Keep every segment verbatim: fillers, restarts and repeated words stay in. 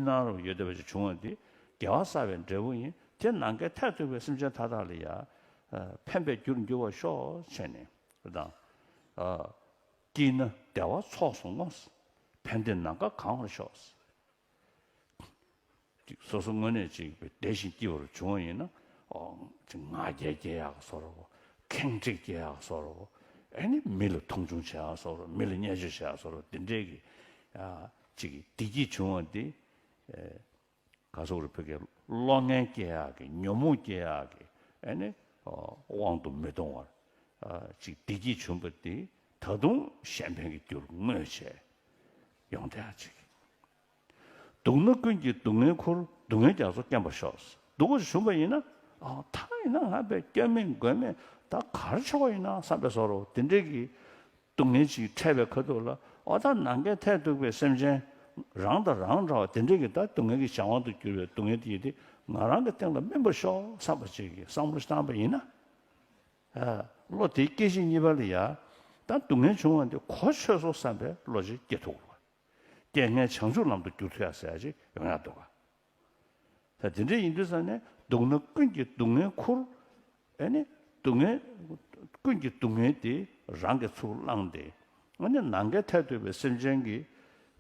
སྣང་རུ་ཡོད་བསྡད་པ་ཞིག་བྱུང་བ་འདི་དགེ་བ་བསགས་པའི་འབྲས་བུ་ཡིན། དེ་ནམ་མཁའི་མཐས་གཏུགས་པའི་སེམས་ཅན་མཐའ་དག་ལ་ཡང་ཕན་པའི་རྒྱུར་འགྱུར་བར་ཤོག་བྱས་ནས་དང་། སྐྱིད་ན་བདེ་བ་ཚོགས་སུ་བསྔོ། ཕན་བདེས་ནམ་མཁའ་གང་བར་ཤོག། ཅིག་སོ་སོ་དངོས་གནས་ཅིག་བདེ་ཞིང་སྐྱིད་པར་བྱུང་བ་ཡིན་ན། ཨོ། ཅིག་ང་རྒྱལ་སྐྱེ་ཡག་བཟོ་འདྲ་བོ། ཁེངས་དྲེགས་སྐྱེ་ཡག་བཟོ་འདྲ་བོ། ཨ་ནི་མི་ལ་མཐོང་ཆུང་བྱེད་ཡག་བཟོ་འདྲ་བོ། མི་ལ་བརྙས་བཅོས་བྱེད་ཡག་བཟོ་འདྲ་བོ། དེ་འདྲས་ཀྱི་ཨ་ཅིག་བདེ་སྐྱིད་བྱུང་བ་འདི། ཨེ། ག་སོག་རུ་ཕ་གིའི་བློ་ངན་སྐྱེ་ཡག་གི། ཉོན་མོངས་སྐྱེ་ཡག་གི། ཨ་ནི་ཨོ། དབང་དུ་མི་གཏོང་བར་ཨ་ཅིག་བདེ་སྐྱིད་བྱུང་བ་འདི་ད་དུང་གཞན་ཕན་གྱི་རྒྱུར་བསྔོས་བྱས་ཡོང་བསྡད་ཡག་ཅིག། སྡུག་ན་ཀུན་གྱི་སྡུག་བསྔལ་ཁུར། སྡུག་བསྔལ་རྒྱ་མཚོ་སྐེམ་པར་ཤོག། སྡུག་པ་ཞིག་བྱུང་བ་ཡིན་ན། ཨ། ད་ཡིན་ན་ང་དཔེ་སྐྱོན་མེད་མགོན་མེད། ད་ག་རེ་བྱེད་དགོས་ཡིན་ན་བསམ་པའི་བཟོ་འདྲ་བོ། དེ་འདྲས་ཀྱི་སྡུག་བསྔལ་ཅིག་འཕྲད་པའི་ཁ་ཐུག་ལ། ཨོ། ད་ནམ་མཁའི་མཐས་གཏུགས་པའི་སེམས་ཅན་རང་དང་རང་འདྲ་བ་དེ་འདྲས་ཀྱི་ད་སྡུག་བསྔལ་གྱི་གཞན་དབང་དུ་གྱུར་པའི་སྡུག་བསྔལ་དེ་ཡིན་ཏེ། ང་རང་གི་སྟེང་ལ་སྨིན་པར་ཤོག་བསམ་པ་ཅིག་གི་བསམ་བློ་ཞིག་བཏང་པ་ཡིན་ན། ཨ། བློ་དེའི་སྐད་ཅིག་གཉིས་པ་ལ་ཡ། ད་སྡུག་བསྔལ་བྱུང་བ་འདི་གོ་ཆོད་སོང་བསམ་པའི་བློ་ཅིག་སྐྱེ་ཐུབ་དགོས། རྐྱེན་ངན་བྱང་ཆུབ་ལམ་དུ་བསྒྱུར་ཐུབ་ཡ་ཟེར་ཡ་ཅིག་ཡོང་ཡ་འདུག་ག། ད་དེ་འདྲ་ཡིན་དུས་ཙ་ནས། སྡུག་ན་ཀུན་གྱི་སྡུག་བསྔལ་ཁུར། ཨ་ནི་སྡུག་བསྔལ། ཀུན་གྱི་སྡུག་བསྔལ་དེ་རང་གིས་ཚུར་བླངས་ཏེ། ཨ་ནི་ནམ་མཁའི་མཐས་གཏུགས་པའི་སེམས་ཅན་གྱི་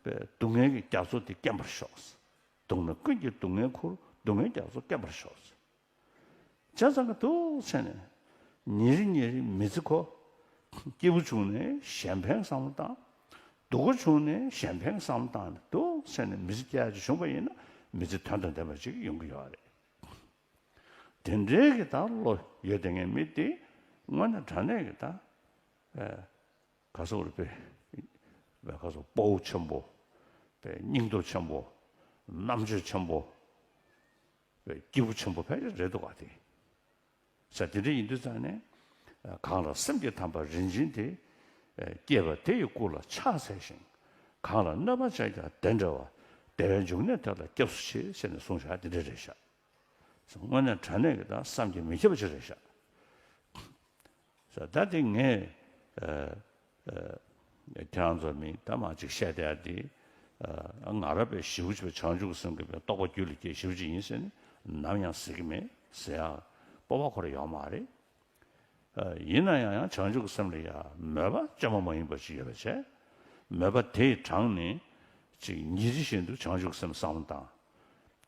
སྡུག་བསྔལ་གྱི་རྒྱ་མཚོ་དེ་སྐེམ་པར་ཤོག། སྡུག་ན་ཀུན་གྱི་སྡུག་བསྔལ་ཁུར། སྡུག་བསྔལ་རྒྱ་མཚོ་སྐེམ་པར་ཤོག། བྱས་ཙང་གི་འདུག་བྱས་ནས། ཉིན་རེ་ཉིན་རེ་མི་ཚེ་ཁོ། སྐྱིད་པོ་བྱུང་ནས་གཞན་ཕན་བསམ་བློ་བཏང་། སྡུག་པོ་བྱུང་ནས་གཞན་ཕན་བསམ་བློ་བཏང་ནས་འདུག་བྱས་ནས་མི་ཚེ་སྐྱེལ་ཡག་ཅིག་བྱུང་བ་ཡིན་ན། མི་ཚེ་དོན་དང་ལྡན་པ་ཅིག་ཡོང་གི་ཡོད་རེད། དེ་འདྲའི་གི་ད་བློ་ཡོད་དེ་ངའི་མི་དེ་དངོས་གནས་དྲང་གནས་ཀྱི་ད། ཨེ། ག་སོག་རེད་པས། པས་ག་སོག་དཔའ་བོ་ཆེན་པོ། པས་སྙིང་སྟོབས་ཆེན་པོ། རྣམ་དཔྱོད་ཆེན་པོ། པས་སྐྱེས་བུ་ཆེན་པོ་ཕལ་ཆེར་རེད་འདུག་ག་དེ། ས་དེ་འདྲ་ཡིན་དུས་ཙང་ནས། གང་ལ་སེམས་ཀྱི་དམ་པ་རིན་ཆེན་དེ། སྐྱེས་པ་དེ་ཡི་སྐུ་ལ་ཕྱག་འཚལ་ཞིང་། གང་ལ་གནོད་པ་བྱས་ཀྱང་དེ་འདྲ་བ། བདེ་བའི་འབྱུང་གནས་དེ་ལ་སྐྱབས་སུ་མཆི་ཟེར་ནས་གསུངས་བཞག་དེ་འདྲ་རེད་ཤག། དངོས་གནས་དྲང་གནས་ཀྱི་ད་བསམ་གྱིས་མི་ཁྱབ་པ་ཅིག་རེད་ཤག། ས་ད་དེ་ངས། ཨ། ཨ། ཁྱེད་རང་ཚོ་མི་ད་མ་ཅིག་བཤད་བསྡད་དེ། ཨ། ང་རང་དཔེ་ཞེ་པོ་ཅིག་བྱང་ཆུབ་སེམས་ཀྱི་རྟོགས་པ་རྒྱུད་ལ་སྐྱེས་ཞེ་པོ་ཅིག་ཡིན་ཟེར་ནས་ནམ་ཡང་ཟེར་གྱི་མེད་ཟེར་ཡག་སྤོབས་པ་ཁོ་རང་ཡོད་མ་རེད། ཨ། ཡིན་ན་ཡང་ཡང་བྱང་ཆུབ་སེམས་ལ་ཡང་མོས་པ་བཅོས་མ་མ་ཡིན་པ་ཅིག་ཡོད་པ་བྱས། མོས་པ་དེ་ཡི་གྲངས་ནི་ཅིག་ཉིན་རེ་བཞིན་དུ་བྱང་ཆུབ་སེམས་བསམ་བློ་བཏང་།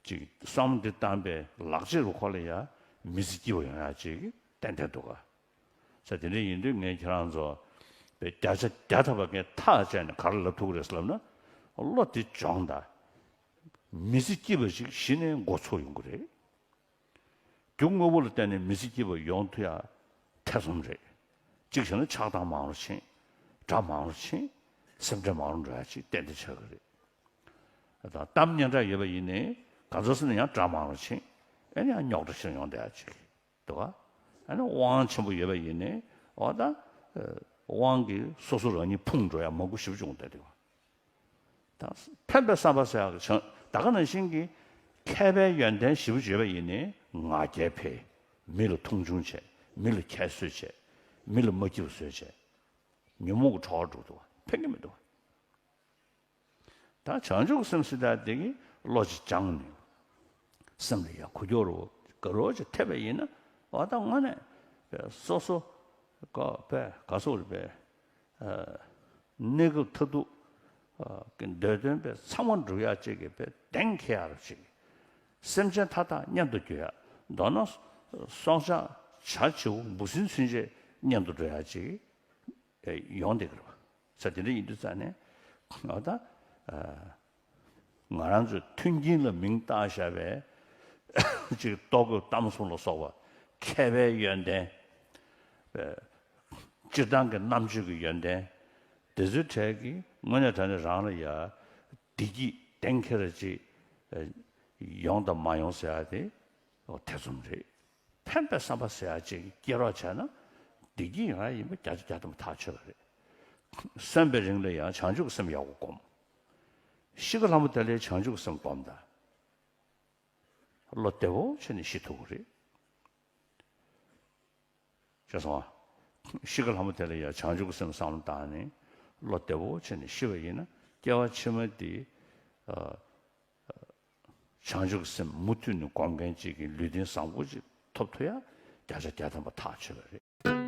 ཅིག་བསམ་བློ་འདི་བཏང་པའི་ལག་རྗེས་རུ་ཁོ་ལ་ཡང་མི་ཚེ་སྐྱིད་པོ་ཡོང་ཡག་ཅིག་ཏན་ཏན་འདུག་ག། ས་དེ་འདྲ་ཡིན་དུས་ངས་ཁྱེད་རང་ཚོ་པའི་བརྒྱ་ཆ་བརྒྱ་ཐམ་པ་ངས་ཐག་བཅད་ནས་ག་རེ་ལབ་ཐུབ་ཀྱི་རེད་ཟེར་ལབ་ན། བློ་དེ་སྦྱོངས་དང་། མི་ཚེ་སྐྱིད་པ་ཞིག་གཞི་ནས་འགོ་ཚུགས་ཡོང་གི་རེད། རྒྱུ་དངོས་པོ་ལ་བརྟེན་ནས་མི་ཚེ་སྐྱིད་པ་ཡོང་ཐུབ་ཡ་ཐེ་ཚོམ་རེད། གཅིག་བྱས་ན་ཆགས་སྡང་མང་རུ་ཕྱིན། དགྲ་མང་རུ་ཕྱིན། སེམས་ཁྲལ་མང་རུ་འགྲོ་ཡ་ཅིག་ཏན་ཏན་ཆགས་ཀྱི་རེད། ད་གཏམ་སྙན་གྲགས་ཡོད་པ་ཡིན་ནའི་ག་ཚོད་ཟེར་ན་ཡང་དགྲ་མང་རུ་ཕྱིན། ཨེ་ནི་ཡང་རྙོག་དྲ་ཆེ་རུ་ཡོང་བསྡད་ཡ་ཅིག་འདུག་ག། ཨ་ནི་དབང་ཆེན་པོ་ཡོད་པ་ཡིན་ནའི་འོ་ད། ཨ། དབང་གིས་སོ་སོ་རང་ཉིད་ཕུང་འགྲོ་ཡ་མང་པོ་ཞེ་པོ་བྱུང་བསྡད་འདུག་ག། ད་ཕན་པའི་བསམ་པ་ཟེར་ཡག་གི་བྱང་ད་ག་ནང་བཞིན་གྱི་མཁས་པའི་ཡོན་ཏན་ཞེ་པོ་ཅིག་ཡོད་པ་ཡིན་ནའི་ང་རྒྱལ་འཕེལ། མི་ལ་མཐོང་ཆུང་བྱས། མི་ལ་ཁྱད་གསོད་བྱས། མི་ལ་མ་སྐྱིད་པ་བཟོས་བྱས། ཉོན་མོངས་ཀྱི་ཁྲོ་བ་འགྲོ་འདུག་བ། ཕན་གྱི་མི་འདུག་བ། ད་བྱང་ཆུབ་སེམས་ཟེར་ཡག་དེ་གི་བློ་ཅིག་སྦྱངས་ནས། སེམས་ལ་ཡ་ཁུ་སྐྱོ་རུ་དགའ་རུ་ཅིག་ཐེབས་པ་ཡིན་ན། འོ་ད་དངོས་གནས་སོ་སོ་ག་པས་ག་སོག་རེད་པས། ཨ། གནས་སྐབས་མཐར་ཐུག་ཨ། གི་འདོད་དོན་པས་ཚང་མ་འགྲུབ་ཡག་ཅིག་གི་པས་གདེང་འཁེལ་ཡག་རུ་ཅིག། སེམས་ཅན་མཐའ་དག་གཉེན་དུ་འགྱུར་ཡག། མདོར་ན་སྲོག་ཆགས་བྱ་བྱིའུ་འབུ་སྲིན་ཚུན་ཆད་གཉེན་དུ་འགྲོ་ཡག་ཅིག་ཡོང་བསྡད་ཀྱི་རེད་པ། ས་དེ་འདྲ་ཡིན་དུས་ཙང་ནས་འོ་ད། ཨ། ང་རང་ཚོའི་མཐུན་རྐྱེན་ལ་མིང་བཏགས་བཞག་པའི་ཅིག་ལྟོ་གོས་གཏམ་གསུམ་ལ་སོགས་པ་མཁས་པའི་ཡོན་ཏན། སྤྱིར་བཏང་གི་རྣམ་དཔྱོད་ཀྱི་ཡོན་ཏན་དེ་ཚོའི་གྲས་ཀྱིས་དངོས་གནས་དྲང་གནས་རང་ལ་ཡ་བདེ་སྐྱིད་གཏན་འཁེལ་ར་ཅིག་ཡོང་དང་མ་ཡོང་ཟེར་ཡ་དེ་ཐེ་ཚོམ་རེད། ཕན་པའི་བསམ་པ་ཟེར་ཡ་ཅིག་སྐྱེ་རོགས་བྱས་ན་བདེ་སྐྱིད་ཡོང་ཡ་ཡིན་པ་བརྒྱ་ཆ་བརྒྱ་ཐམ་པ་ཐག་ཆོད་པ་རེད། གསོན་པའི་རིང་ལ་ཡང་བྱང་ཆུབ་ཀྱི་སེམས་ཡག་པོ་སྒོམ། ཤི་ཁ་ལྷ་མོ་དེ་ལས་བྱང་ཆུབ་ཀྱི་སེམས་སྒོམ་དང་། བློ་བདེ་བོ་བྱས་ནས་ཤི་ཐུབ་ཀྱི་རེད། ཤེས་སོང་ཨ། ཤི་ཁ་ལྷ་མོ་དེ་ལ་ཡང་བྱང་ཆུབ་ཀྱི་སེམས་བསམ་བློ་བཏང་ནས་བློ་བདེ་བོ་བྱས་ནས་ཤི་བ་ཡིན་ན་སྐྱེ་བ་ཕྱི་མ་དེ། ཨ། བྱང་ཆུབ་ཀྱི་སེམས་མུ་མཐུད་ནས་སྒོམ་མཁན་ཅིག་གི་ལུས་རྟེན་བཟང་པོ་ཅིག་ཐོབ་ཐུབ་ཡ་བརྒྱ་ཆ་བརྒྱ་ཐམ་པ་ཐག་ཆོད་པ་རེད།